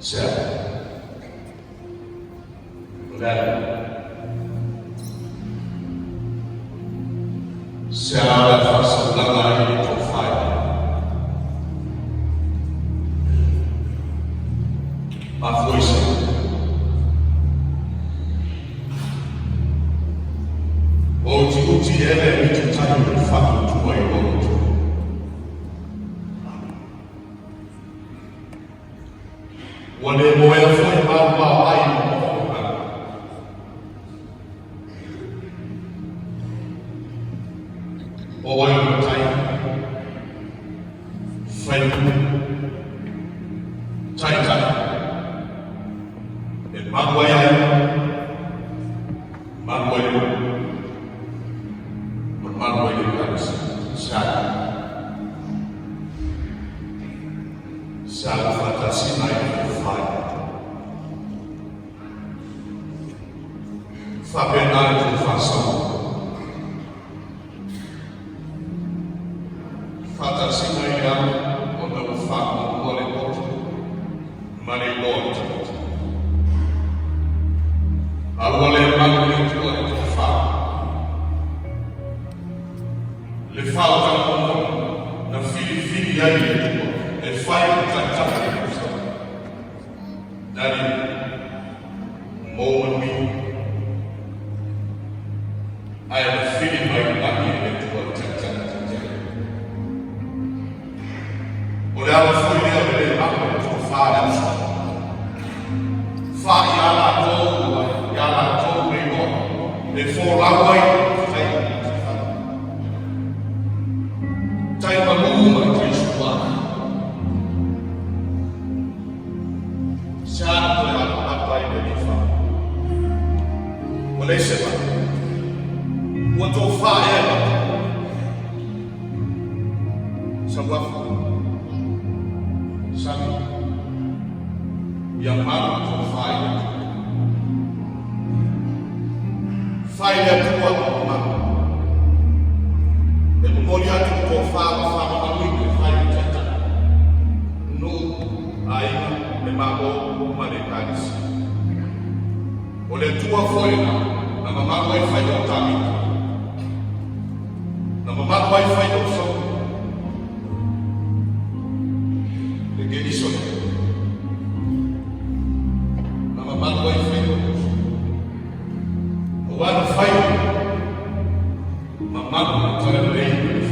Sea. O le a lea? Se a le faasaulaga ai le tofa i le mafua i se ua utiuti ea le alititai o le faatuatua i lou Atua. Ua le moea foi malu aoai i le mofoga. O oe o matai, faipule, taitai, e malu ai aiga, malu ai le nuu, ma malu ai le Ekalesia. Sa. Sa le faatasi mai le fai. Faapena le tofa Samoa. Faatasi mai le alo ona ua faamuamua le poto ma le iloa o le tagata. A ua le malu le Atua i le tofa. Le faautaga momoli na filifili ai le Atua e fai ma taitai o le tausaga. Dani, mo manuia. Ae na fili mai i lagi e le Atua le taitai taitai. O le ala foi lea o le le malu o le tofa le uso. Fa ia latou ia latou le iloa e folau ai fai tai malu mai tai sua. Se a toe alapapa ai le lifa. Ua leai se manu. Ua tofa ea le Atua. Sauafa. Sami. Ia malu le tofa i le Atua. Fai le Atua ma mamalu. E momoli atu le tofa ma faamamaluina e fai le Taitai, nuu, aiga, le Malo ma le Ekalesia. O le Atua foi lena na mamalu ai faiva o Tavita, na mamalu ai faiva o Saula, le Kerisone, na mamalu ai faiva o Iosu. Aua na fai mamalu le talalelei ma le